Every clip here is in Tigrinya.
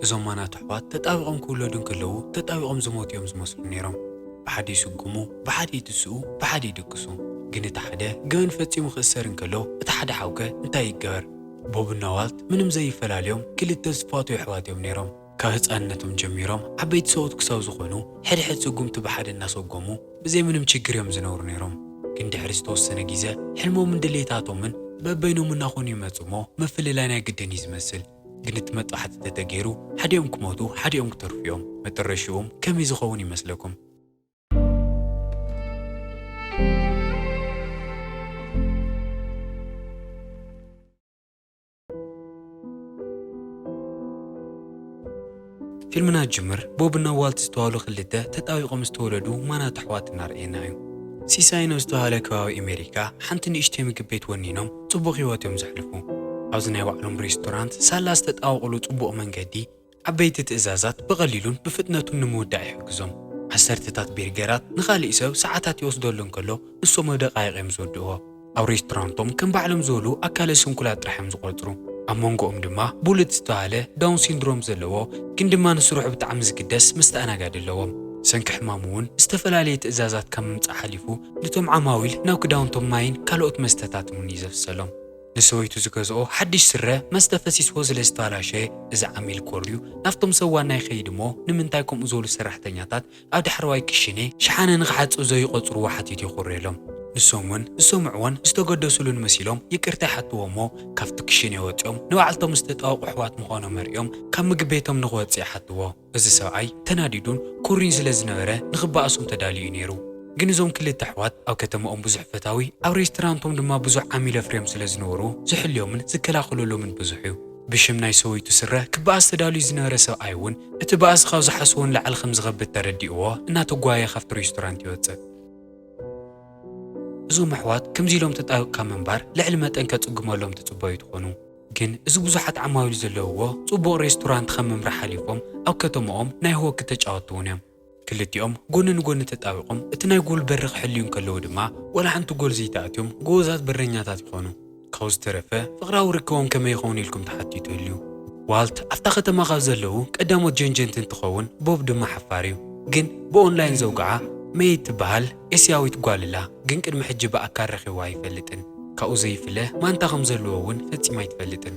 እዞም ማናት ኣሕዋት ተጣቢቖም ክውለዱ እንከለዉ ተጣቢቖም ዝሞቱ እዮም ዝመስሉ ነይሮም። ብሓደ ይስጉሙ፣ ብሓደ ይትስኡ፣ ብሓደ ይድቅሱ። ግን እቲ ሓደ ገበን ፈጺሙ ክእሰር እንከሎ እቲ ሓደ ሓውከ እንታይ ይገበር? ቦብና ዋልት ምንም ዘይፈላለዮም ክልተ ዝፋተዩ ኣሕዋት እዮም ነይሮም። ካብ ህፃንነቶም ጀሚሮም ዓበይቲ ሰብኡት ክሳብ ዝኾኑ ሕድሕድ ስጉምቲ ብሓደ እናሰጎሙ ብዘይ ምንም ችግር እዮም ዝነብሩ ነይሮም። ግን ድሕሪ ዝተወሰነ ግዜ ሕልሞምን ድሌታቶምን በበይኖም እናኾኑ ይመፁ እሞ ምፍልላይ ናይ ግድን እዩ ዝመስል። ግን እቲ መጥባሕቲ ተተገይሩ ሓዲኦም ክሞቱ ሓዲኦም ክተርፉ እዮም። መጠረሽኦም ከመይ ዝኸውን ይመስለኩም? ፊልምና ጅምር ቦብና ዋልት ዝተባህሉ ክልተ ተጣቢቖም ዝተወለዱ ማናት ኣሕዋት እናርእየና እዩ። ሲሳይኖ ዝተባህለ ከባቢ ኣሜሪካ ሓንቲ ንእሽተይ ምግብ ቤት ወኒኖም ጽቡቕ ህይወት እዮም ዘሕልፉ። ኣብዚ ናይ ባዕሎም ሬስቶራንት ሳላ ዝተጣበቑሉ ጽቡቕ መንገዲ ዓበይቲ ትእዛዛት ብቐሊሉን ብፍጥነቱን ንምውዳእ ይሕግዞም። ዓሰርተታት ቤርገራት ንኻሊእ ሰብ ሰዓታት ይወስደሉ እንከሎ ንሶም ኣብ ደቓይቕ እዮም ዝውድእዎ። ኣብ ሬስቶራንቶም ከም ባዕሎም ዝበሉ ኣካለ ስንኩላት ጥራሕ እዮም ዝቖጽሩ። ኣብ መንጎኦም ድማ ቡሉት ዝተባህለ ዳውን ሲንድሮም ዘለዎ ግን ድማ ንስርሑ ብጣዕሚ ዝግደስ መስተኣናጋዲ ኣለዎም። ብሰንኪ ሕማሙ እውን ዝተፈላለየ ትእዛዛት ካብ ምምጻእ ሓሊፉ ነቶም ዓማዊል ናብ ክዳውንቶም ማይን ካልኦት መስተታትን እውን እዩ ዘፍሰሎም። ንሰበይቱ ዝገዝኦ ሓድሽ ስረ መስተ ፈሲስዎ ስለ ዝተባላሸየ እዚ ዓሚል ኮርዩ ናብቶም ሰብ ዋና ይኸይድ እሞ ንምንታይ ከምኡ ዝበሉ ሰራሕተኛታት ኣብ ዳሕረዋይ ክሽነ ሸሓነ ንኽሓጽብ ዘይቆጽርዎ ሓቲቱ ይኹርየሎም። ንሶም እውን ዝሰምዕዎን ዝተገደሱሉን መሲሎም ይቅርታ ይሓትዎ እሞ ካብቲ ክሽነ ወጺኦም ንባዕልቶም ዝተጣበቑ ኣሕዋት ምዃኖም ኣርእዮም ካብ ምግቢ ቤቶም ንኽወጽእ ይሓትዎ። እዚ ሰብኣይ ተናዲዱን ኮሪን ስለ ዝነበረ ንኽበኣሶም ተዳልዩ እዩ ነይሩ። ግን እዞም ክልተ ኣሕዋት ኣብ ከተማኦም ብዙሕ ፈታዊ ኣብ ሬስቶራንቶም ድማ ብዙሕ ዓሚል ኣፍርዮም ስለ ዝነበሩ ዝሕልዮምን ዝከላኸለሎምን ብዙሕ እዩ። ብሽም ናይ ሰበይቱ ስረ ክበኣስ ተዳልዩ ዝነበረ ሰብኣይ እውን እቲ ባእሲ ካብ ዝሓስቦ ንላዕሊ ከም ዝኸብድ ተረዲእዎ እናተጓየ ካብቲ ሬስቶራንት ይወፅእ። እዞም ኣሕዋት ከምዚ ኢሎም ተጣቢቕካ ምንባር ልዕሊ መጠን ከጽግመሎም ትጽበዩ ትኾኑ። ግን እዚ ብዙሓት ዓማዊል ዘለውዎ ጽቡቕ ሬስቶራንት ካብ ምምራሕ ሓሊፎም ኣብ ከተማኦም ናይ ህወክ ተጫወትቲ እውን እዮም። ክልቲኦም ጎኒ ንጎኒ ተጣቢቖም እቲ ናይ ጎል በሪ ክሕልዩ እንከለዉ ድማ ዋላ ሓንቲ ጎል ዘይተኣትዮም ጎበዛት በረኛታት ይኾኑ። ካብኡ ዝተረፈ ፍቕራዊ ርክቦም ከመይ ይኸውን ኢልኩም ትሓትዩ ትህልዩ። ዋልት ኣብታ ከተማ ካብ ዘለዉ ቀዳሞት ጀንጀንቲ እንትኸውን ቦብ ድማ ሓፋር እዩ። ግን ብኦንላይን ዘውግዓ መይ ትበሃል ኤስያዊት ጓል ኣላ። ግን ቅድሚ ሕጂ ብኣካል ረኺቡ ኣይፈልጥን። ካብኡ ዘይፍለ ማንታ ከም ዘለዎ እውን ፈጺማ ኣይትፈልጥን።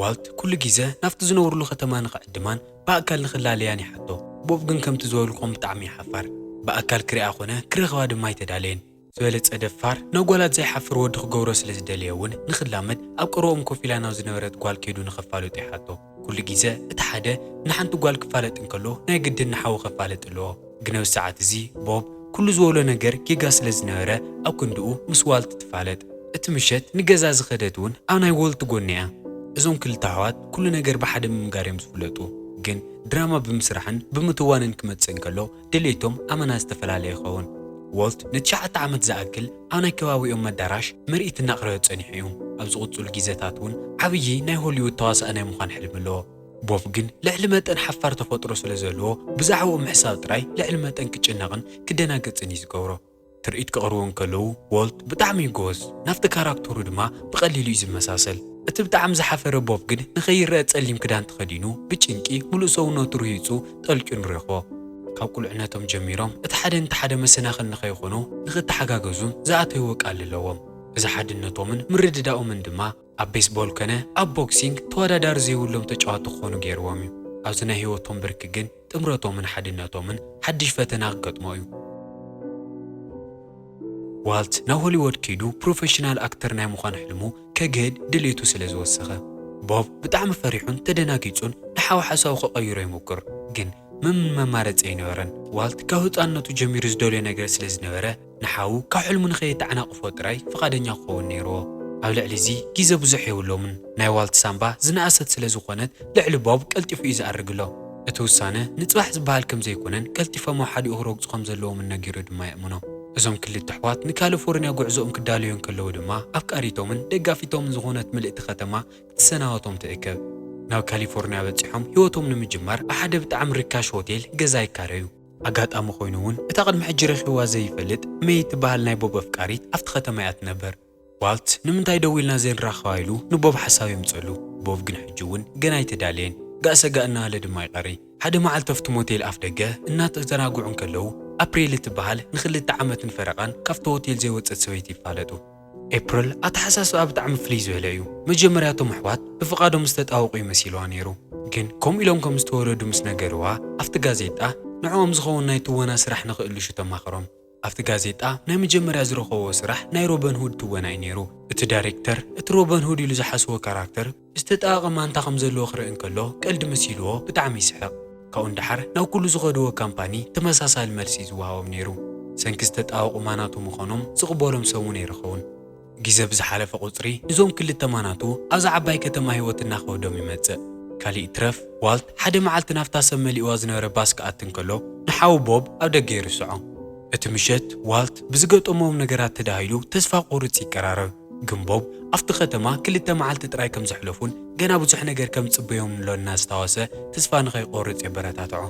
ዋልት ኩሉ ግዜ ናብቲ ዝነብርሉ ከተማ ንኽዕድማን ብኣካል ንኽላለያን ይሓቶ። ቦብ ግን ከምቲ ዝበልኩም ብጣዕሚ እዩ ሓፋር። ብኣካል ክሪኣ ኮነ ክረኽባ ድማ ኣይተዳለየን። ዝበለጸ ደፋር፣ ነጓላት ዘይሓፍር ወዲ ክገብሮ ስለ ዝደለየ እውን ንኽላመድ ኣብ ቀረብኦም ኮፍ ኢላ ናብ ዝነበረት ጓል ከይዱ ንኸፋልጦ ይሓቶ። ኩሉ ግዜ እቲ ሓደ ንሓንቲ ጓል ክፋለጥ እንከሎ ናይ ግድን ንሓዉ ከፋልጥ ኣለዎ። ግን ኣብዚ ሰዓት እዚ ቦብ ኩሉ ዝበሎ ነገር ጌጋ ስለ ዝነበረ ኣብ ክንድኡ ምስ ዋልት ትፋለጥ። እቲ ምሸት ንገዛ ዝኸደት እውን ኣብ ናይ ወልት ጎኒ እያ። እዞም ክልተ ኣሕዋት ኩሉ ነገር ብሓደ ምምጋር እዮም ዝፍለጡ። ግን ድራማ ብምስራሕን ብምትዋንን ክመጽእ እንከሎ ድሌቶም ኣመና ዝተፈላለየ ይኸውን። ዎልት ንትሽዓተ ዓመት ዝኣክል ኣብ ናይ ከባቢኦም ኣዳራሽ ምርኢት እናቕረበ ጸኒሑ እዩ። ኣብ ዝቕጽሉ ግዜታት እውን ዓብዪ ናይ ሆሊውድ ተዋሳኣይ ናይ ምዃን ሕልሚ ኣለዎ። ቦብ ግን ልዕሊ መጠን ሓፋር ተፈጥሮ ስለ ዘለዎ ብዛዕባኡ ምሕሳብ ጥራይ ልዕሊ መጠን ክጭነቕን ክደናገጽን እዩ ዝገብሮ። ትርኢት ክቕርቡ እንከለዉ ዎልት ብጣዕሚ እዩ ጎበዝ፣ ናብቲ ካራክተሩ ድማ ብቐሊሉ እዩ ዝመሳሰል። እቲ ብጣዕሚ ዝሓፈረ ቦብ ግን ንኸይረአ ጸሊም ክዳን ተኸዲኑ ብጭንቂ ምሉእ ሰውነቱ ርሂጹ ጠልቂዩ ንረኽቦ። ካብ ቁልዕነቶም ጀሚሮም እቲ ሓደ ነቲ ሓደ መሰናኽል ንኸይኾኑ ንኽተሓጋገዙን ዝኣተይዎ ቃል ኣለዎም። እዚ ሓድነቶምን ምርድዳኦምን ድማ ኣብ ቤስቦል ኮነ ኣብ ቦክሲንግ ተወዳዳሪ ዘይብሎም ተጫወቲ ክኾኑ ገይርዎም እዩ። ኣብዚ ናይ ህይወቶም ብርኪ ግን ጥምረቶምን ሓድነቶምን ሓድሽ ፈተና ክገጥሞ እዩ። ዋልት ናብ ሆሊዎድ ከይዱ ፕሮፌሽናል ኣክተር ናይ ምዃን ሕልሙ ከግህድ ድሌቱ ስለ ዝወሰኸ። ቦብ ብጣዕሚ ፈሪሑን ተደናጊጹን ንሓው ሓሳቡ ክቐይሮ ይሞክር፣ ግን ምንም መማረጺ ኣይነበረን። ዋልት ካብ ህጻንነቱ ጀሚሩ ዝደልዮ ነገር ስለ ዝነበረ ንሓዉ ካብ ሕልሙ ንኸየተዓናቕፎ ጥራይ ፍቓደኛ ክኸውን ነይርዎ። ኣብ ልዕሊ እዚ ግዜ ብዙሕ የብሎምን። ናይ ዋልት ሳምባ ዝነኣሰት ስለ ዝኾነት ልዕሊ ቦብ ቀልጢፉ እዩ ዝኣርግሎ። እቲ ውሳነ ንጽባሕ ዝበሃል ከም ዘይኮነን ቀልጢፎም ኣብ ሓዲኡ ክረግጹ ከም ዘለዎምን ነጊሩ ድማ የእምኖ። እዞም ክልተ ኣሕዋት ንካሊፎርንያ ጉዕዞኦም ክዳለዩ እንከለዉ ድማ ኣፍቃሪቶምን ደጋፊቶምን ዝኾነት ምልእቲ ከተማ ክትሰናበቶም ትእከብ። ናብ ካሊፎርንያ በጺሖም ህይወቶም ንምጅማር ኣብ ሓደ ብጣዕሚ ርካሽ ሆቴል ገዛ ይካረዩ። ኣጋጣሚ ኮይኑ እውን እታ ቅድሚ ሕጂ ረኺብዋ ዘይፈልጥ ሜይ እትበሃል ናይ ቦብ ኣፍቃሪት ኣብቲ ከተማ እያ ትነብር። ዋልት ንምንታይ ደዊልና ዘይንራኸባ ኢሉ ንቦብ ሓሳብ የምጸሉ። ቦብ ግን ሕጂ እውን ገና ኣይተዳለየን። ጋእ ሰጋእ እናበለ ድማ ይቐሪ። ሓደ መዓልቲ ኣብቲ ሞቴል ኣፍ ደገ እናተዘናግዑ እንከለዉ፣ ኣፕሪል እትበሃል ንኽልተ ዓመትን ፈረቓን ካብቲ ሆቴል ዘይወጸት ሰበይቲ ይፋለጡ። ኤፕሪል ኣተሓሳስባ ብጣዕሚ ፍልይ ዝበለ እዩ። መጀመርያ እቶም ኣሕዋት ብፍቓዶም ዝተጣወቑ እዩ መሲልዋ ነይሩ። ግን ከምኡ ኢሎም ከም ዝተወለዱ ምስ ነገርዋ፣ ኣብቲ ጋዜጣ ንዕኦም ዝኸውን ናይ ትወና ስራሕ ንኽእልሹ ተማኽሮም። ኣብቲ ጋዜጣ ናይ መጀመርያ ዝረኸብዎ ስራሕ ናይ ሮበን ሁድ ትወና እዩ ነይሩ። እቲ ዳይሬክተር እቲ ሮበን ሁድ ኢሉ ዝሓስቦ ካራክተር ዝተጣበቐ ማንታ ከም ዘለዎ ክርኢ እንከሎ ቀልዲ መሲልዎ ብጣዕሚ ይስሕቕ። ካብኡ ንደሓር ናብ ኩሉ ዝኸድዎ ካምፓኒ ተመሳሳሊ መልሲ እዩ ዝወሃቦም ነይሩ። ሰንኪ ዝተጣበቑ ማናቱ ምዃኖም ዝቕበሎም ሰብ እውን ኣይረኸቡን። ግዜ ብዝሓለፈ ቁጽሪ፣ እዞም ክልተ ማናቱ ኣብዛ ዓባይ ከተማ ህይወት እናኸበዶም ይመጽእ። ካልእ ይትረፍ፣ ዋልት ሓደ መዓልቲ ናብታ ሰብ መሊእዋ ዝነበረ ባስ ክኣቲ እንከሎ፣ ንሓዉ ቦብ ኣብ ደገ ይርስዖ። እቲ ምሸት፣ ዋልት ብዝገጠሞም ነገራት ተዳሂሉ ተስፋ ቁርጽ ይቀራረብ። ግን ቦብ ኣብቲ ከተማ ክልተ መዓልቲ ጥራይ ከም ዘሕለፉን ገና ብዙሕ ነገር ከም ዝጽበዮም ዘሎ እናስታወሰ ተስፋ ንኸይቆርጽ የበረታትዖ።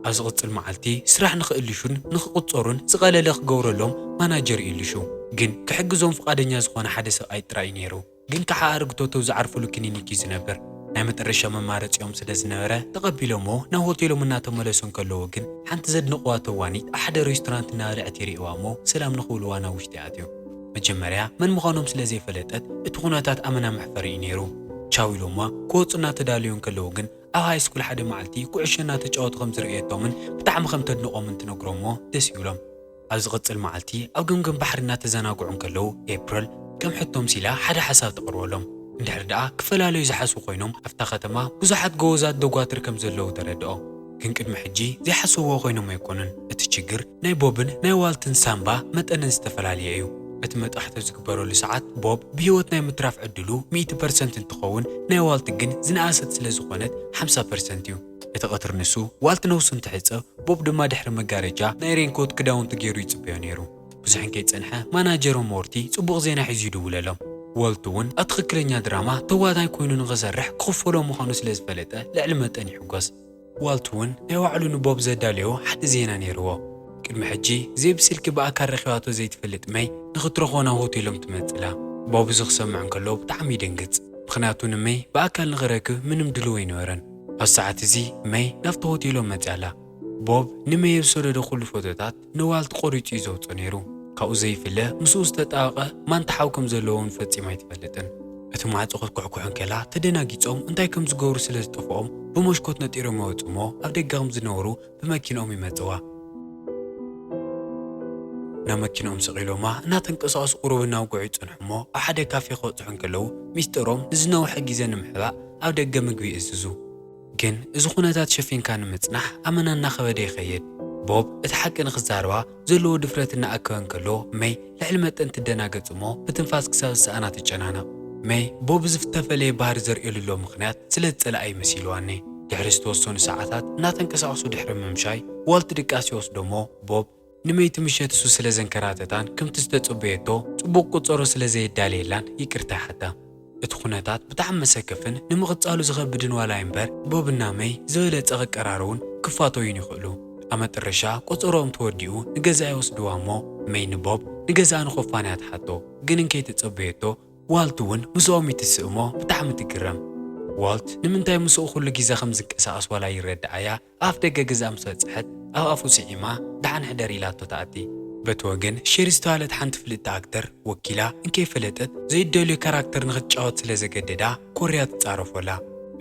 ኣብ ዝቕጽል መዓልቲ ስራሕ ንኽእልሹን ንኽቕጸሩን ዝቐለለ ክገብረሎም ማናጀር ይእልሹ። ግን ክሕግዞም ፍቓደኛ ዝኾነ ሓደ ሰብኣይ ጥራይ እዩ ነይሩ። ግን ከዓ ኣረግቶቱ ዝዓርፍሉ ክሊኒክ እዩ ዝነብር። ናይ መጠረሻ መማረፂኦም ስለ ዝነበረ ተቐቢሎሞ ናብ ሆቴሎም እናተመለሱ እንከለዉ ግን ሓንቲ ዘድንቕዋ ተዋኒት ኣብ ሓደ ሬስቶራንት እናበልዐት ይርእዋ እሞ ሰላም ንኽብልዋ ናብ ውሽጢ ኣትዮም። መጀመርያ መን ምዃኖም ስለ ዘይፈለጠት እቲ ኩነታት ኣመና መሕፈሪ እዩ ነይሩ። ቻው ኢሎማ ክወፁ እናተዳለዩ እንከለዉ ግን ኣብ ሃይ ስኩል ሓደ መዓልቲ ኩዕሾ እናተጫወቱ ከም ዝርእየቶምን ብጣዕሚ ከም ተድንቖምን ትነግሮሞ ደስ ይብሎም። ኣብ ዝቕጽል መዓልቲ ኣብ ገምገም ባሕሪ እናተዘናግዑ እንከለዉ ኤፕሪል ከም ሕቶ ምሲላ ሓደ ሓሳብ ተቕርበሎም። እንድሕር ደኣ ክፈላለዩ ዝሓስቡ ኮይኖም ኣብታ ከተማ ብዙሓት ጎበዛት ዶጓትር ከም ዘለዉ ተረድኦ። ግን ቅድሚ ሕጂ ዘይሓስብዎ ኮይኖም ኣይኮኑን። እቲ ችግር ናይ ቦብን ናይ ዋልትን ሳምባ መጠነን ዝተፈላለየ እዩ። እቲ መጥቃዕቲ ዝግበረሉ ሰዓት ቦብ ብህይወት ናይ ምትራፍ ዕድሉ ሚእቲ ፐርሰንት እንትኸውን ናይ ዋልት ግን ዝነኣሰት ስለ ዝኾነት ሓምሳ ፐርሰንት እዩ። እቲ ቐትሪ ንሱ ዋልት ነብሱ እንትሕጸብ ቦብ ድማ ድሕሪ መጋረጃ ናይ ሬንኮት ክዳውንቲ ገይሩ ይጽበዮ ነይሩ። ብዙሕ እንከይጸንሐ ማናጀሮም ሞርቲ ጽቡቕ ዜና ሒዙ ይድውለሎም። ዋልት እውን ኣብ ትኽክለኛ ድራማ ተዋናይ ኮይኑ ንኽሰርሕ ክኽፈሎ ምዃኑ ስለ ዝፈለጠ ልዕሊ መጠን ይሕጎስ። ዋልት እውን ናይ ባዕሉ ንቦብ ዘዳለዮ ሓደ ዜና ነይርዎ። ቅድሚ ሕጂ ዘይብስልኪ ብኣካል ረኺባቶ ዘይትፈልጥ መይ ንኽትረኽቦ ናብ ሆቴሎም ትመጽላ። ቦብ እዚ ክሰምዕ እንከሎ ብጣዕሚ ይደንግጽ። ምኽንያቱ ንመይ ብኣካል ንኽረክብ ምንም ድልው ኣይነበረን። ኣብ ሰዓት እዚ መይ ናብቲ ሆቴሎም መጽያ ኣላ። ቦብ ንመይ ኣብ ዝሰደዶ ኩሉ ፎቶታት ንዋልት ቆሪጹ እዩ ዘውጽኦ ነይሩ። ካብኡ ዘይፍለ ምስኡ ዝተጣበቐ ማንታ ሓው ከም ዘለዎ እውን ፈጺማ ኣይትፈልጥን። እቲ ማዕጾ ክትኩሕኩሕ እንከላ ተደናጊጾም እንታይ ከም ዝገብሩ ስለ ዝጠፍኦም ብመስኮት ነጢሮም ይወጹ እሞ ኣብ ደገ ከም ዝነበሩ ብመኪንኦም ይመጽዋ። ናብ መኪንኦም ሰቒሎማ እናተንቀሳቐሱ ቁሩብ እናውግዑ ይጸንሑ እሞ ኣብ ሓደ ካፌ ክበጽሑ እንከለዉ ሚስጥሮም ንዝነውሐ ግዜ ንምሕባእ ኣብ ደገ ምግቢ ይእዝዙ። ግን እዚ ኩነታት ሸፊንካ ንምጽናሕ ኣመና እናኸበደ ይኸይድ። ቦብ እቲ ሓቂ ንኽዛረባ ዘለዎ ድፍረት እናኣከበ እንከሎ መይ ልዕሊ መጠን ትደናገጽ እሞ ብትንፋስ ክሳብ ዝሰኣና ትጨናነቕ። መይ ቦብ እዚ ዝተፈለየ ባህሪ ዘርእየሉ ኣሎ ምኽንያት ስለ ዝጸልኣ እዩ መሲልዋኒ። ድሕሪ ዝተወሰኑ ሰዓታት እናተንቀሳቐሱ ድሕሪ ምምሻይ ዋልት ድቃስ ይወስዶ እሞ ቦብ ንመይቲ ምሸት እሱ ስለ ዘንከራተታን ከምቲ ዝተጸበየቶ ጽቡቕ ቁጸሮ ስለ ዘየዳለየላን ይቅርታ ይሓታ። እቲ ኩነታት ብጣዕሚ መሰከፍን ንምቕጻሉ ዝኸብድን ዋላ እምበር ቦብና መይ ዝበለጸ ክቀራረቡን ክፋተዩን ይኽእሉ። ኣብ መጠረሻ ቆጸሮኦም ተወዲኡ ንገዛ ይወስድዋ እሞ መይ ንቦብ ንገዛኣ ንኸፋንያ ትሓቶ። ግን እንከይተጸበየቶ ዋልት እውን ምስኦም ይትስእ እሞ ብጣዕሚ ትግረም። ዋልት ንምንታይ ምስኡ ኩሉ ግዜ ከም ዝንቀሳቐስ ዋላ ይረድኣያ ኣፍ ደገ ገዛ ምስ በጽሐት ኣብ ኣፉ ስዒማ ደሓን ሕደር ኢላቶ ትኣቲ። በቲ ወገን ሼሪ ዝተባህለት ሓንቲ ፍልጥቲ ኣክተር ወኪላ እንከይፈለጠት ዘይደልዮ ካራክተር ንኽትጫወት ስለ ዘገደዳ ኮርያ ትጻረፎ ኣላ።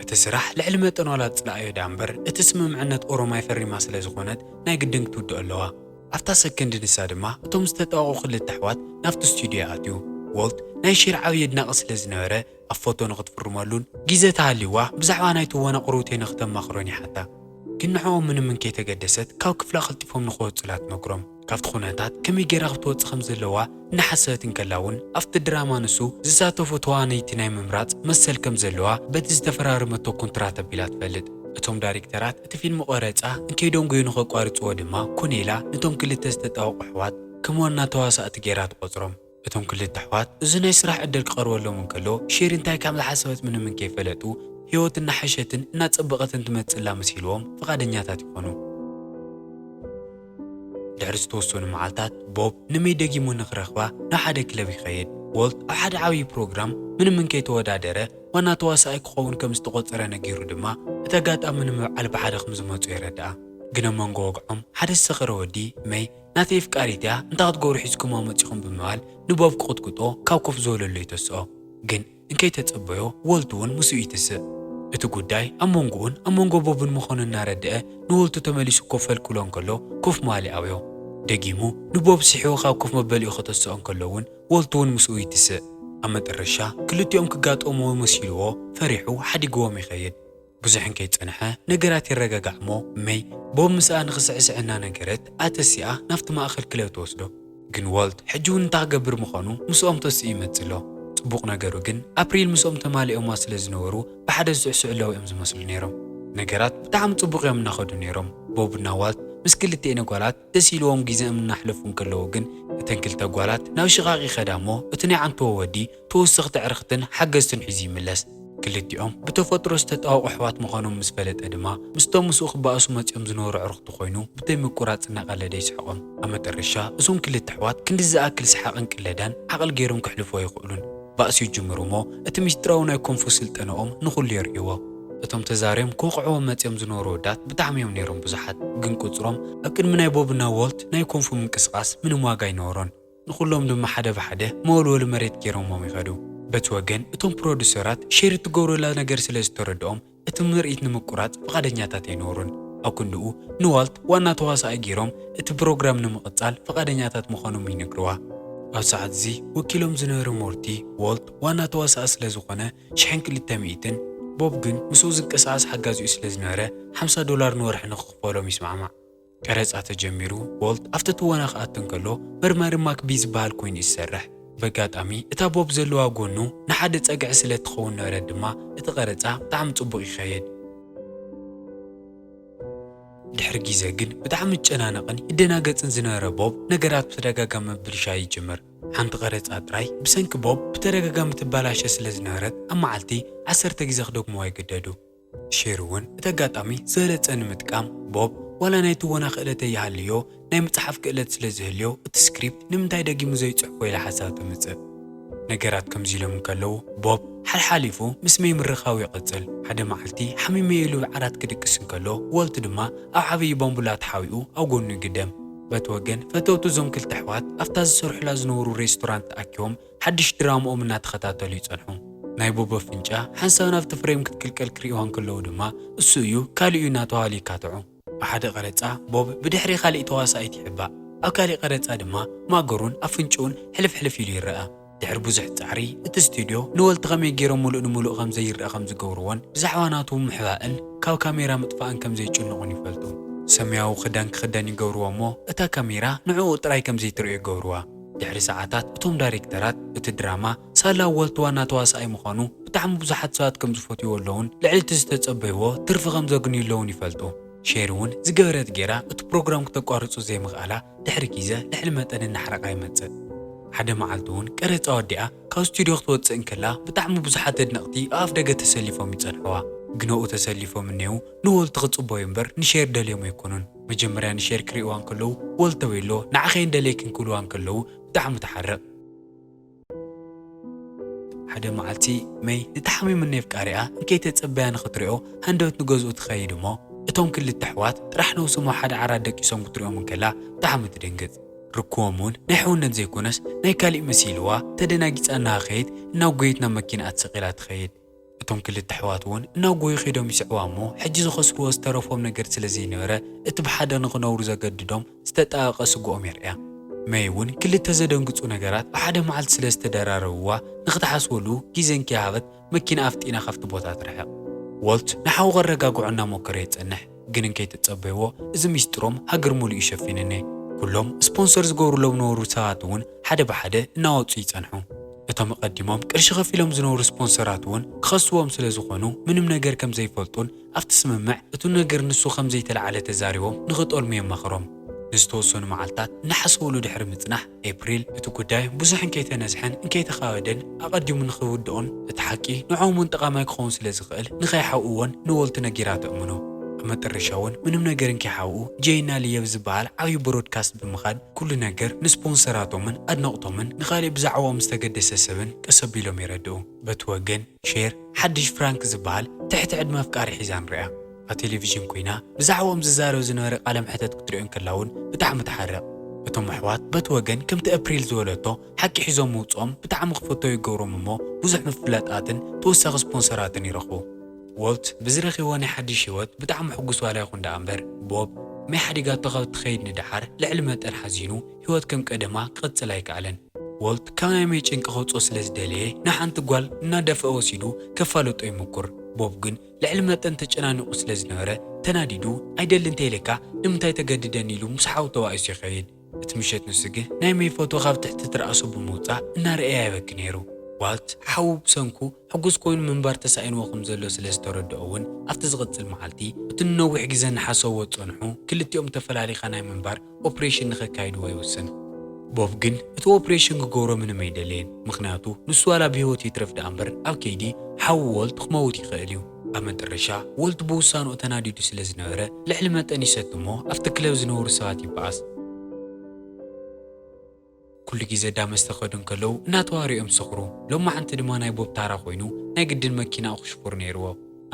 እቲ ስራሕ ልዕሊ መጠን ዋላ ትጽልኣዮ ደኣ እምበር እቲ ስምምዕነት ኦሮማይ ፈሪማ ስለ ዝኾነት ናይ ግድን ክትውድኦ ኣለዋ። ኣብታ ሰከንድ ንሳ ድማ እቶም ዝተጣበቑ ክልተ ኣሕዋት ናብቲ ስቱድዮ ይኣትዩ። ዎልት ናይ ሼሪ ዓብዪ ኣድናቒ ስለ ዝነበረ ኣብ ፎቶ ንኽትፍርመሉን ግዜ ተሃልይዋ ብዛዕባ ናይ ትወና ቁርብተይ ንኽተማኽሮን ይሓታ። ግን ንዕኦም ምንም እንከይተገደሰት ካብ ክፍላ ቀልጢፎም ንኽወጹላ ትመክሮም። ካብቲ ኩነታት ከመይ ገይራ ክትወጽእ ከም ዘለዋ እናሓሰበት እንከላ እውን ኣብቲ ድራማ ንሱ ዝሳተፉ ተዋነይቲ ናይ ምምራጽ መሰል ከም ዘለዋ በቲ ዝተፈራረመቶ ኮንትራት ኣቢላ ትፈልጥ። እቶም ዳይሬክተራት እቲ ፊልም ቆረጻ እንከይደንጎዩ ንኸቋርጽዎ ድማ ኮነ ኢላ ነቶም ክልተ ዝተጣበቑ ኣሕዋት ከም ዋና ተዋሳእቲ ገይራ ትቖጽሮም። እቶም ክልተ ኣሕዋት እዚ ናይ ስራሕ ዕድል ክቐርበሎም እንከሎ ሼሪ እንታይ ከም ዝሓሰበት ምንም እንከይፈለጡ ህይወት እናሐሸትን እናጸበቐትን ትመጽእ ኣላ መሲልዎም ፍቓደኛታት ይኾኑ። ድሕሪ ዝተወሰኑ መዓልታት ቦብ ንመይ ደጊሙ ንኽረኽባ ናብ ሓደ ክለብ ይኸይድ። ዎልት ኣብ ሓደ ዓብዪ ፕሮግራም ምንም እንከይተወዳደረ ዋና ተዋሳኣይ ክኸውን ከም ዝተቖጸረ ነጊሩ ድማ፣ እቲ ኣጋጣሚ ንምብዓል ብሓደ ከም ዝመጹ የረድኣ። ግን ኣብ መንጎ ወግዖም ሓደ ዝሰኸረ ወዲ፣ መይ፣ ናተይ ኣፍቃሪት እያ፣ እንታይ ክትገብሩ ሒዝኩማ መጺኹም ብምባል ንቦብ ክቕጥቅጦ ካብ ኮፍ ዝበለሉ ይተስኦ። ግን እንከይተጸበዮ ወልት እውን ምስኡ ይትስእ። እቲ ጉዳይ ኣብ መንጎኡን ኣብ መንጎ ቦብን ምዃኑ እናረድአ ንወልቱ ተመሊሱ ኮፍ ኣልክሎ እንከሎ ኮፍ ምባል ይኣብዮ። ደጊሙ ንቦብ ስሒቡ ካብ ኮፍ መበሊኡ ከተስኦ እንከሎ እውን ወልት እውን ምስኡ ይትስእ። ኣብ መጠረሻ ክልቲኦም ክጋጠምዎ መሲልዎ ፈሪሑ ሓዲግዎም ይኸይድ። ብዙሕ እንከይጸንሐ ነገራት ይረጋጋዕ እሞ መይ ቦብ ምስኣ ንኽስዕስዕ እናነገረት ኣተሲኣ ናብቲ ማእከል ክለብ ትወስዶ። ግን ወልት ሕጂ እውን እንታይ ክገብር ምዃኑ ምስኦም ተሲኡ ይመጽእ ኣሎ። ጽቡቕ ነገሩ ግን ኣፕሪል ምስኦም ተማሊኦማ ስለ ዝነበሩ ብሓደ ዝስዕስዑ ኣለዉ እዮም ዝመስሉ ነይሮም። ነገራት ብጣዕሚ ጽቡቕ እዮም እናኸዱ ነይሮም። ቦብና ዋልት ምስ ክልቲኤን ጓላት ደስ ኢልዎም ግዜኦም እናሕለፉ እንከለዉ ግን እተን ክልተ ጓላት ናብ ሽቓቕ ይኸዳ እሞ እቲ ናይ ዓንትዎ ወዲ ተወሰኽቲ ኣዕርኽትን ሓገዝትን ሒዙ ይምለስ። ክልቲኦም ብተፈጥሮ ዝተጣበቑ ኣሕዋት ምዃኖም ምስ ፈለጠ ድማ ምስቶም ምስኡ ክበኣሱ መጺኦም ዝነበሩ ኣዕሩኽቱ ኮይኑ ብዘይ ምቁራጽ እናቐለደ ይስሕቖም። ኣብ መጠረሻ እዞም ክልተ ኣሕዋት ክንዲ ዝኣክል ሰሓቕን ቅለዳን ዓቕል ገይሮም ከሕልፍዎ ኣይኽእሉን። ባእሲ ይጅምሩ እሞ እቲ ምስጢራዊ ናይ ኮንፉ ስልጠነኦም ንኹሉ የርእይዎ። እቶም ተዛርዮም ክወቕዕዎም መጺኦም ዝነበሩ ወዳት ብጣዕሚ እዮም ነይሮም ብዙሓት፣ ግን ቁጽሮም ኣብ ቅድሚ ናይ ቦብና ዎልት ናይ ኮንፉ ምንቅስቓስ ምንም ዋጋ ኣይነበሮን። ንኹሎም ድማ ሓደ ብሓደ መወልወሊ መሬት ገይሮሞም ይኸዱ። በቲ ወገን እቶም ፕሮዱሰራት ሼር እትገብሩላ ነገር ስለ ዝተረድኦም እቲ ምርኢት ንምቁራጽ ፍቓደኛታት ኣይነበሩን። ኣብ ክንድኡ ንዋልት ዋና ተዋሳኣይ ገይሮም እቲ ፕሮግራም ንምቕጻል ፍቓደኛታት ምዃኖም ይነግርዋ። ኣብ ሰዓት እዚ ወኪሎም ዝነበረ ሞርቲ፣ ዎልት ዋና ተዋሳኣ ስለ ዝኾነ ሽሕን ክልተ ሚእትን፣ ቦብ ግን ምስኡ ዝንቀሳቐስ ሓጋዚኡ ስለ ዝነበረ ሓምሳ ዶላር ንወርሒ ንኽኽፈሎም ይስማዕማዕ። ቀረጻ ተጀሚሩ፣ ዎልት ኣብቲ ትወና ክኣቱ እንከሎ መርማሪ ማክቢ ዝበሃል ኮይኑ እዩ ዝሰርሕ። በጋጣሚ እታ ቦብ ዘለዋ ጎኑ ንሓደ ጸግዒ ስለ ትኸውን ነበረት ድማ እቲ ቀረጻ ብጣዕሚ ጽቡቕ ይኸይድ። ድሕሪ ግዜ ግን ብጣዕሚ ዝጨናነቕን ይደናገጽን ዝነበረ ቦብ ነገራት ብተደጋጋሚ ምብልሻይ ይጅምር። ሓንቲ ቀረጻ ጥራይ ብሰንኪ ቦብ ብተደጋጋሚ ትበላሸ ስለ ዝነበረት ኣብ መዓልቲ ዓሰርተ ግዜ ክደግምዋ ይግደዱ። ሼሪ እውን እቲ ኣጋጣሚ ዝበለጸ ንምጥቃም ቦብ ዋላ ናይ ትወና ክእለት ኣይሃልዮ ናይ ምጽሓፍ ክእለት ስለ ዝህልዮ እቲ ስክሪፕት ንምንታይ ደጊሙ ዘይጽሕፎ ኢላ ሓሳብ ተምጽእ። ነገራት ከምዚ ኢሎም እንከለዉ ቦብ ሓልሓሊፉ ምስ መይ ምርኻቡ ይቕጽል። ሓደ መዓልቲ ሓሚመ ኢሉ ኣብ ዓራት ክድቅስ እንከሎ ዎልት ድማ ኣብ ዓብዪ ባምቡላ ተሓቢኡ ኣብ ጎኑ ይግደም። በቲ ወገን ፈተውቲ እዞም ክልተ ኣሕዋት ኣብታ ዝሰርሑላ ዝነበሩ ሬስቶራንት ተኣኪቦም ሓድሽ ድራምኦም እናተኸታተሉ ይጸንሑ። ናይ ቦብ ኣፍንጫ ሓንሳብ ናብቲ ፍሬም ክትቅልቀል ክርእይዋ እንከለዉ ድማ እሱ እዩ ካልእ እዩ እናተባህሉ ይካትዑ። ኣብ ሓደ ቀረጻ ቦብ ብድሕሪ ካልእ ተዋሳኢት ይሕባእ። ኣብ ካልእ ቀረጻ ድማ ማእገሩን ኣፍንጭኡን ሕልፍሕልፍ ኢሉ ይረኣ። ድሕሪ ብዙሕ ጻዕሪ እቲ ስቱድዮ ንወልት ከመይ ገይሮም ምሉእ ንምሉእ ከም ዘይረኣ ከም ዝገብርዎን ብዛዕባ ናቱ ምሕባእን ካብ ካሜራ ምጥፋእን ከም ዘይጭንቑን ይፈልጡ። ሰማያዊ ክዳን ክኽደን ይገብርዎ እሞ እታ ካሜራ ንዕኡ ጥራይ ከም ዘይትርእዮ ይገብርዋ። ድሕሪ ሰዓታት እቶም ዳይሬክተራት እቲ ድራማ ሳላ ዎልት ዋና ተዋሳኣይ ምዃኑ ብጣዕሚ ብዙሓት ሰባት ከም ዝፈትይዎ ኣለውን ልዕሊ እቲ ዝተጸበይዎ ትርፊ ከም ዘግንዩ ኣለውን ይፈልጡ። ሼሪ እውን ዝገበረት ገይራ እቲ ፕሮግራም ክተቋርጹ ዘይምኽኣላ ድሕሪ ግዜ ልዕሊ መጠን እናሕረቓ ይመጽእ። ሓደ መዓልቲ እውን ቀረጻ ወዲኣ ካብ ስቱድዮ ክትወጽእ እንከላ ብጣዕሚ ብዙሓት ኣድነቕቲ ኣብ ኣፍ ደገ ተሰሊፎም ይጸንሕዋ። ግን ኣብኡ ተሰሊፎም እኔዉ ንወልት ክጽበዩ እምበር ንሼር ደልዮም ኣይኮኑን። መጀመርያ ንሼር ክርእይዋ እንከለዉ ወልት ተበይሎ ንዓኸ እየን ደልየክን ክብልዋ እንከለዉ ብጣዕሚ ትሓርቕ። ሓደ መዓልቲ መይ ንተሓሚሙ ናይ ኣፍቃሪኣ እንከይተጸበያ ንኽትሪኦ ሃንደበት ንገዝኡ ትኸይድ እሞ እቶም ክልተ ኣሕዋት ጥራሕ ነብሶም ኣብ ሓደ ዓራት ደቂሶም ክትሪኦም እንከላ ብጣዕሚ ትድንግጽ። ርክቦም እውን ናይ ሕውነት ዘይኮነስ ናይ ካሊእ መሲልዋ ተደናጊጻ እናሃኸየት እናጎየት ናብ መኪንኣ ተሰቒላ ትኸይድ። እቶም ክልተ ኣሕዋት እውን እናጎዩ ከይዶም ይስዕዋ እሞ ሕጂ ዝኸስርዎ ዝተረፎም ነገር ስለ ዘይነበረ እቲ ብሓደ ንኽነብሩ ዘገድዶም ዝተጣበቐ ስግኦም የርእያ። መይ እውን ክልተ ዘደንግጹ ነገራት ብሓደ መዓልቲ ስለ ዝተደራረብዋ ንኽትሓስበሉ ግዜ እንከይሃበት መኪና ኣፍጢና ካብቲ ቦታ ትርሕቕ። ዎልት ንሓዉ ከረጋግዖ እናሞከረ የጸንሕ፣ ግን እንከይተጸበይዎ እዚ ሚስጥሮም ሃገር ሙሉእ እዩ ሸፊንኒ። ኩሎም ስፖንሰር ዝገብሩሎም ዝነበሩ ሰባት እውን ሓደ ብሓደ እናወጹ ይጸንሑ። እቶም ኣቐዲሞም ቅርሺ ከፊሎም ዝነበሩ ስፖንሰራት እውን ክኸስዎም ስለ ዝኾኑ ምንም ነገር ከም ዘይፈልጡን ኣብቲ ስምምዕ እቱ ነገር ንሱ ከም ዘይተለዓለ ተዛሪቦም ንኽጠልሙ የማኽሮም። ንዝተወሰኑ መዓልታት እናሓሰበሉ ድሕሪ ምጽናሕ ኤፕሪል እቲ ጉዳይ ብዙሕ እንከይተነዝሐን እንከይተኻበደን ኣቐዲሙ ንኽውድኦን እቲ ሓቂ ንዕኦም እውን ጠቓማይ ክኸውን ስለ ዝኽእል ንኸይሓውእዎን ንወልት ነጊራ ተእምኖ። ኣብ መጠረሻ እውን ምንም ነገር እንከይሓብኡ ጄይና ሊየብ ዝበሃል ዓብዪ ብሮድካስት ብምኻድ ኩሉ ነገር ንስፖንሰራቶምን ኣድነቕቶምን ንኻሊእ ብዛዕባኦም ዝተገደሰ ሰብን ቀስ ኣቢሎም የረድኡ። በቲ ወገን ሼር ሓድሽ ፍራንክ ዝበሃል ትሕቲ ዕድመ ኣፍቃሪ ሒዛ ንሪኣ። ኣብ ቴሌቪዥን ኮይና ብዛዕባኦም ዝዛረብ ዝነበረ ቃለ መሕተት ክትሪኦ እንከላ እውን ብጣዕሚ ትሓርቕ። እቶም ኣሕዋት በቲ ወገን ከምቲ ኣፕሪል ዝበለቶ ሓቂ ሒዞም ምውፅኦም ብጣዕሚ ክፈተው ይገብሮም እሞ ብዙሕ ምፍላጣትን ተወሳኺ ስፖንሰራትን ይረኽቡ። ዎልት ብዝረኺቦ ናይ ሓድሽ ህይወት ብጣዕሚ ሕጉስ ዋላ ይኹን ደኣ እምበር ቦብ መይ ሓዲጋቶ ካብ ትኸይድ ንደሓር ልዕሊ መጠን ሓዚኑ ህይወት ከም ቀደማ ክቕፅል ኣይከኣለን። ዎልት ካብ ናይ መይ ጭንቂ ከውፅኦ ስለ ዝደለየ ንሓንቲ ጓል እናደፍአ ወሲዱ ከፋልጦ ይምኩር። ቦብ ግን ልዕሊ መጠን ተጨናኒቑ ስለ ዝነበረ ተናዲዱ ኣይደልን እንተኢለካ ንምንታይ ተገድደኒ ኢሉ ምስ ሓው ተባኢሱ ይኸይድ። እቲ ምሸት ንሱ ግን ናይ መይ ፎቶ ካብ ትሕቲ ትርኣሱ ብምውፃእ እናረኣየ ይበኪ ነይሩ። ዋልት ሓው ብሰንኩ ሕጉስ ኮይኑ ምንባር ተሳኢንዎ ከም ዘሎ ስለ ዝተረድኦ እውን ኣብቲ ዝቕፅል መዓልቲ እቲ ንነዊሕ ግዜ እናሓሰብዎ ዝፀንሑ ክልቲኦም ተፈላሊኻ ናይ ምንባር ኦፕሬሽን ንኸካይድዎ ይውስን። ቦብ ግን እቲ ኦፕሬሽን ክገብሮ ምንም ኣይደለየን፣ ምኽንያቱ ንሱ ዋላ ብህይወት ይትረፍ ደኣ እምበር ኣብ ከይዲ ሓው ዎልት ክመውት ይኽእል እዩ። ኣብ መጠረሻ ዎልት ብውሳንኡ ተናዲዱ ስለ ዝነበረ ልዕሊ መጠን ይሰቲ እሞ ኣብቲ ክለብ ዝነበሩ ሰባት ይበኣስ። ኩሉ ግዜ ዳ መስተ ከዱ እንከለዉ እናተዋርኦም ስኽሩ። ሎማዓንቲ ድማ ናይ ቦብ ታራ ኮይኑ ናይ ግድን መኪናኡ ክሽፉር ነይርዎ።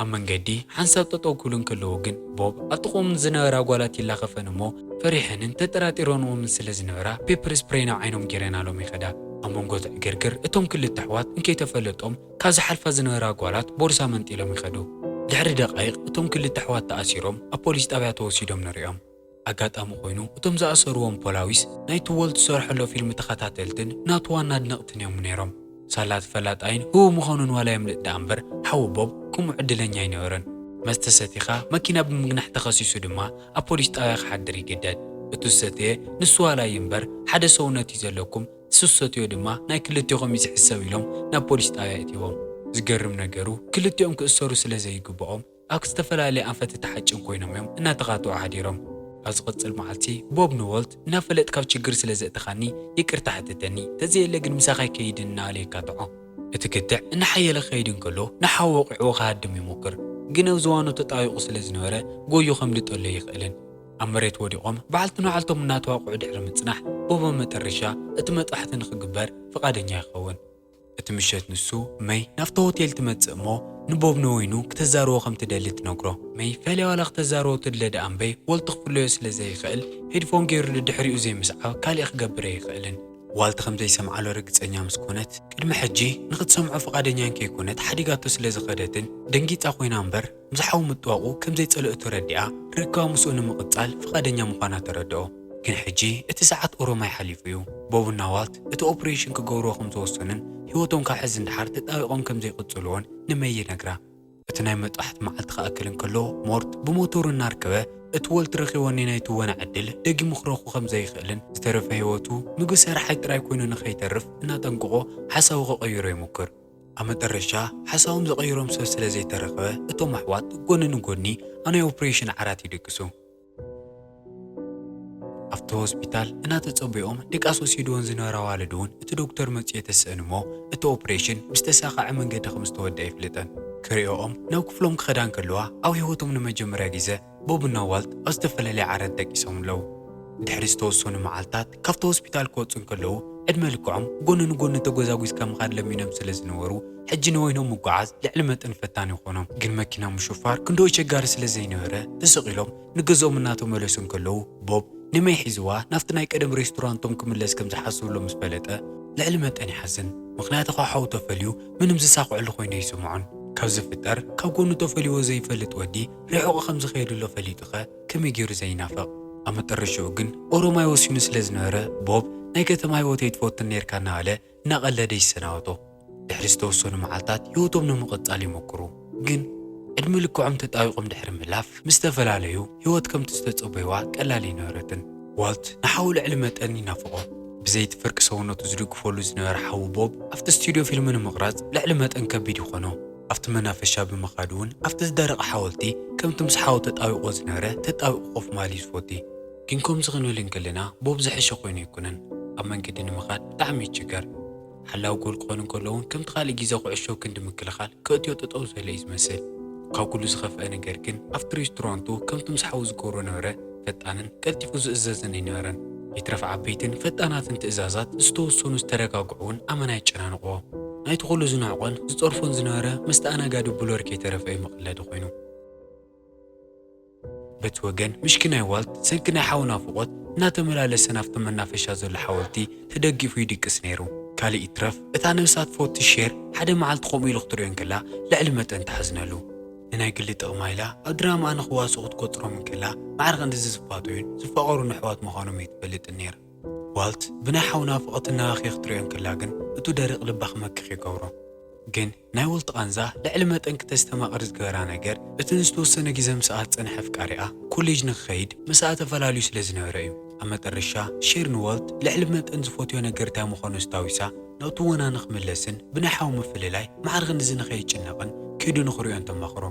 ኣብ መንገዲ ሓንሳብ ጠጠው ክብሉ እንከለዉ ግን ቦብ ኣብ ጥቕኦም ዝነበራ ጓላት ይላኸፈን እሞ ፈሪሐንን ተጠራጢረንዎምን ስለ ዝነበራ ፔፐር ስፕሬይ ናብ ዓይኖም ጌረናሎም ይኸዳ። ኣብ መንጎ እቲ ዕግርግር እቶም ክልተ ኣሕዋት እንከይተፈለጦም ካብ ዝሓልፋ ዝነበራ ጓላት ቦርሳ መንጢሎም ይኸዱ። ድሕሪ ደቃይቕ እቶም ክልተ ኣሕዋት ተኣሲሮም ኣብ ፖሊስ ጣብያ ተወሲዶም ንሪኦም። ኣጋጣሚ ኮይኑ እቶም ዝኣሰርዎም ፖላዊስ ናይቲ ዎልት ዝሰርሐሎ ፊልም ተኸታተልትን ናቱ ዋና ኣድነቕትን እዮም ነይሮም። ሳላ እቲ ፈላጣይን ህው ምዃኑን ዋላ የምልጥ ደኣ እምበር ሓው ቦብ ከምኡ ዕድለኛ ኣይነበረን። መስተ ሰቲኻ መኪና ብምግናሕ ተኸሲሱ ድማ ኣብ ፖሊስ ጣብያ ክሓድር ይግደድ። እቱ ዝሰተየ ንሱ ዋላ እዩ እምበር ሓደ ሰውነት እዩ ዘለኩም፣ እሱ ዝሰትዮ ድማ ናይ ክልቴኹም እዩ ዝሕሰብ ኢሎም ናብ ፖሊስ ጣብያ እትዎም። ዝገርም ነገሩ ክልቲኦም ክእሰሩ ስለ ዘይግብኦም ኣብ ዝተፈላለየ ኣንፈት ተሓጭን ኮይኖም እዮም እናተኻትዑ ሓዲሮም። ኣብ ዝቕጽል መዓልቲ ቦብ ንዎልት እናፈለጥ ካብ ችግር ስለ ዘእተኻኒ ይቅርታ ሕትተኒ፣ ተዘየለ ግን ምሳኻ ኣይከይድን እናበለ የካትዖ። እቲ ክትዕ እናሓየለ ክኸይድ እንከሎ ንሓው ወቒዕዎ ክሃድም ይሞክር፣ ግን ኣብ ዝባኑ ተጣቢቑ ስለ ዝነበረ ጎዩ ከምልጠሉ ኣይኽእልን። ኣብ መሬት ወዲቖም በዓልቲ ንዓልቶም እናተዋቕዑ ድሕሪ ምጽናሕ ቦብ ኣብ መጠረሻ እቲ መጥባሕቲ ንኽግበር ፍቓደኛ ይኸውን። እቲ ምሸት ንሱ መይ ናብቲ ሆቴል ትመጽእ እሞ ንቦብ ንወይኑ ክተዛርቦ ከም ትደሊ ትነግሮ። መይ ፈለያ ዋላ ክተዛርቦ ትድለ ደኣ እምበይ ዎልት ክፍለዮ ስለ ዘይኽእል ሄድፎን ገይሩ ድድሕሪኡ ዘይምስዓብ ካሊእ ክገብር ኣይኽእልን። ዋልት ከም ዘይሰምዓሉ ርግጸኛ ምስ ኮነት ቅድሚ ሕጂ ንኽትሰምዖ ፍቓደኛ እንከይኮነት ሓዲጋቶ ስለ ዝኸደትን ደንጊጻ ኮይና እምበር ምስ ሓው ምጥዋቑ ከም ዘይጸልኦ ተረዲኣ ርክባ ምስኡ ንምቕጻል ፍቓደኛ ምዃና ተረድኦ። ግን ሕጂ እቲ ሰዓት ኦሮማይ ሓሊፉ እዩ። ቦብና ዋልት እቲ ኦፕሬሽን ክገብርዎ ከም ዝወሰኑን ህይወቶም ካብ ሕዚ ንደሓር ተጣቢቖም ከም ዘይቕጽልዎን ንመይ ይነግራ። እቲ ናይ መጥባሕቲ መዓልቲ ክኣክል እንከሎ ሞርት ብሞተሩ እናርከበ እቲ ዎልት ረኺቦ ናይ ናይ ትወና ዕድል ደጊሙ ክረኽቦ ከም ዘይኽእልን ዝተረፈ ህይወቱ ምግቢ ሰራሓይ ጥራይ ኮይኑ ንኸይተርፍ እናጠንቅቖ ሓሳቡ ክቕይሮ ይሙክር። ኣብ መጠረሻ ሓሳቦም ዝቐይሮም ሰብ ስለ ዘይተረኸበ እቶም ኣሕዋት ጎኒ ንጎኒ ኣብ ናይ ኦፕሬሽን ዓራት ይድቅሱ። ኣብቲ ሆስፒታል እናተጸበይኦም ድቃስ ወሲድወን ዝነበራ ኣዋልድ እውን እቲ ዶክተር መጺኡ የተስአን እሞ እቲ ኦፕሬሽን ብዝተሳኸዐ መንገዲ ከም ዝተወደአ ይፍልጠን። ክሪኦኦም ናብ ክፍሎም ክኸዳ እንከለዋ ኣብ ህይወቶም ንመጀመርያ ግዜ ቦብና ዋልት ኣብ ዝተፈላለየ ዓራት ደቂሶም ኣለዉ። ድሕሪ ዝተወሰኑ መዓልታት ካብቲ ሆስፒታል ክወጹ እንከለዉ ዕድመ ልክዖም ጎኒ ንጎኒ ተጎዛጒዝካ ምኻድ ለሚዶም ስለ ዝነበሩ ሕጂ ንወይኖም ምጉዓዝ ልዕሊ መጠን ፈታኒ ይኾኖም። ግን መኪና ምሹፋር ክንደኡ ቸጋሪ ስለ ዘይነበረ ተሰቒሎም ንገዝኦም እናተመለሱ እንከለዉ ቦብ ንመይ ሒዝዋ ናብቲ ናይ ቀደም ሬስቶራንቶም ክምለስ ከም ዝሓስብሎ ምስ ፈለጠ ልዕሊ መጠን ይሓዝን። ምኽንያቱ ካብ ሓው ተፈልዩ ምንም ዝሳኽዐሉ ኮይኑ ኣይስምዖን። ካብ ዝፍጠር ካብ ጎኑ ተፈልይዎ ዘይፈልጥ ወዲ ርሑቕ ከም ዝኸየድሎ ፈሊጡኸ ከመይ ገይሩ ዘይናፍቕ? ኣብ መጠረሽኡ ግን ኦሮማይ ወሲኑ ስለ ዝነበረ ቦብ ናይ ከተማ ህይወተይ ትፈቱን ነይርካ እናበለ እናቐለደ ይሰናበቶ። ድሕሪ ዝተወሰኑ መዓልታት ህይወቶም ንምቕጻል ይሞክሩ። ግን ዕድመ ልክዖም ተጣቢቖም ድሕሪ ምህላፍ ምስ ተፈላለዩ ህይወት ከምቲ ዝተጸበይዋ ቀላል ኣይነበረትን። ዋልት ንሓው ልዕሊ መጠን ይናፍቖ። ብዘይቲ ፍርቂ ሰውነቱ ዝድግፈሉ ዝነበረ ሓው ቦብ ኣብቲ ስቱድዮ ፊልም ንምቕራጽ ልዕሊ መጠን ከቢድ ይኾኖ። ኣብቲ መናፈሻ ብምኻድ እውን ኣብቲ ዝደረቐ ሓወልቲ ከምቲ ምስ ሓው ተጣቢቑ ዝነበረ ተጣቢቑ ኮፍ ምባል እዩ ዝፈቲ። ግን ከምዚ ክንብል እንከለና ቦብ ዝሐሸ ኮይኑ ኣይኮነን። ኣብ መንገዲ ንምኻድ ብጣዕሚ ይችገር። ሓላው ጎል ክኾኑ እንከለውን ከምቲ ካልእ ግዜ ኩዕሾ ክንዲ ምክልኻል ከእትዮ ጠጠው ዝበለ እዩ ዝመስል። ካብ ኩሉ ዝኸፍአ ነገር ግን ኣብቲ ሬስቶራንቱ ከምቲ ምስ ሓዉ ዝገብሮ ነበረ ፈጣንን ቀልጢፉ ዝእዘዝን ኣይነበረን። ይትረፍ ዓበይትን ፈጣናትን ትእዛዛት ዝተወሰኑ ዝተረጋግዑ እውን ኣመና የጨናንቕዎ። ናይቲ ኩሉ ዝንዕቆን ዝጸርፎን ዝነበረ መስተኣናጋዲ ብሎር ከይተረፈ እዩ መቐለዲ ኮይኑ። በቲ ወገን ምሽኪናይ ዋልት ሰንኪ ናይ ሓው ናፍቖት እናተመላለሰ ናብቲ መናፈሻ ዘሎ ሓወልቲ ተደጊፉ ይድቅስ ነይሩ። ካልእ ይትረፍ እታ ነብሳ ትፈቱ ሼር ሓደ መዓልቲ ከምኡ ኢሉ ክትርእዮ እንከላ ልዕሊ መጠን ትሓዝነሉ። ንናይ ግሊ ጥቕማ ኢላ ኣብ ድራማኣ ንኽዋስኡ ክትቆጽሮም እንከላ ማዕረ ክንድዚ ዝፋጠዩን ዝፋቐሩን ኣሕዋት ምዃኖም ኣይትፈልጥን ነይራ። ዋልት ብናይ ሓው ናፍቖት እናበኸየ ክትርእዮ እንከላ ግን እቱ ደሪቕ ልባ ክመክኽ ይገብሮ። ግን ናይ ወልት ቃንዛ ልዕሊ መጠን ክተስተማቕር ዝገበራ ነገር እቲ ንዝተወሰነ ግዜ ምስኣ ዝጸንሐ ኣፍቃሪኣ ኮሌጅ ንክኸይድ ምስኣ ተፈላልዩ ስለ ዝነበረ እዩ። ኣብ መጠረሻ ሼር ንወልት ልዕሊ መጠን ዝፈትዮ ነገር እንታይ ምዃኑ ኣስታዊሳ ናብ ትወና ንክምለስን ብናይ ሓው ምፍልላይ ማዕረ ክንድዚ ንኸይጭነቕን ከይዱ ንኽርእዮን ተማኽሮ።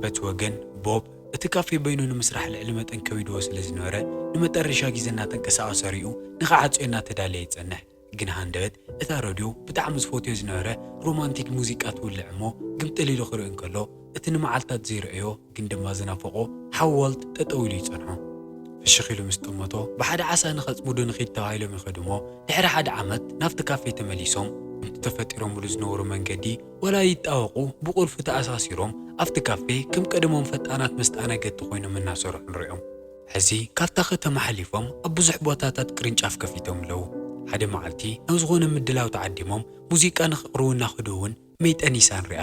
በቲ ወገን ቦብ እቲ ካፌ በይኑ ንምስራሕ ልዕሊ መጠን ከቢድዎ ስለ ዝነበረ ንመጠረሻ ግዜ እናተንቀሳቐሰ ሪኡ ንኽዓጽዮ እናተዳለየ ይጸንሕ። ግን ሃንደበት እታ ረድዮ ብጣዕሚ ዝፈትዮ ዝነበረ ሮማንቲክ ሙዚቃ ትውልዕ እሞ ግምጥል ኢሉ ክርኢ እንከሎ እቲ ንመዓልታት ዘይረኣዮ ግን ድማ ዝናፈቖ ሓው ዋልት ጠጠው ኢሉ ይጸንሖ። ፍሽኽ ኢሉ ምስ ጠመቶ ብሓደ ዓሳ ንኸጽምዱ ንኺድ ተባሂሎም ይኸዱ እሞ ድሕሪ ሓደ ዓመት ናብቲ ካፌ ተመሊሶም። ከምቲ ተፈጢሮምሉ ዝነበሩ መንገዲ ዋላ ይጣወቑ ብቁልፊ ተኣሳሲሮም ኣብቲ ካፌ ከም ቀደሞም ፈጣናት መስተኣናገድቲ ኮይኖም እናሰርሑ ንሪኦም። ሕዚ ካብታ ከተማ ሓሊፎም ኣብ ብዙሕ ቦታታት ቅርንጫፍ ከፊቶም ኣለዉ። ሓደ መዓልቲ ናብ ዝኾነ ምድላው ተዓዲሞም ሙዚቃ ንኸቕርቡ እናኸዱ እውን መይጠኒሳ ንሪኣ።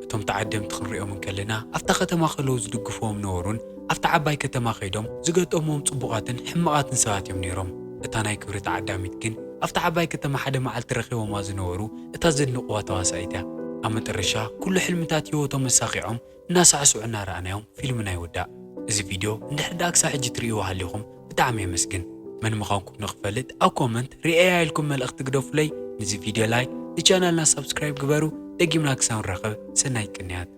እቶም ተዓደምቲ ክንሪኦም እንከለና ኣብታ ከተማ ከለዉ ዝድግፍዎም ነበሩን ኣብታ ዓባይ ከተማ ከይዶም ዝገጠምዎም ጽቡቓትን ሕማቓትን ሰባት እዮም ነይሮም። እታ ናይ ክብሪ ተዓዳሚት ግን ኣብታ ዓባይ ከተማ ሓደ መዓልቲ ረኺቦማ ዝነበሩ እታ ዘድንቕዋ ተዋሳኢት እያ። ኣብ መጠረሻ ኩሉ ሕልምታት ህይወቶም ኣሳኺዖም እናሳዕስዑ እናረኣናዮም ፊልምና ይውዳእ። እዚ ቪድዮ እንድሕር ደኣ ክሳብ ሕጂ ትርእይዎ ሃሊኹም ብጣዕሚ የመስግን። መን ምዃንኩም ንኽፈልጥ ኣብ ኮመንት ሪኤያ ኢልኩም መልእኽቲ ግደፉለይ። ነዚ ቪድዮ ላይክ፣ ንቻናልና ሳብስክራይብ ግበሩ። ደጊምና ክሳብ ንራኸብ ሰናይ ቅንያት።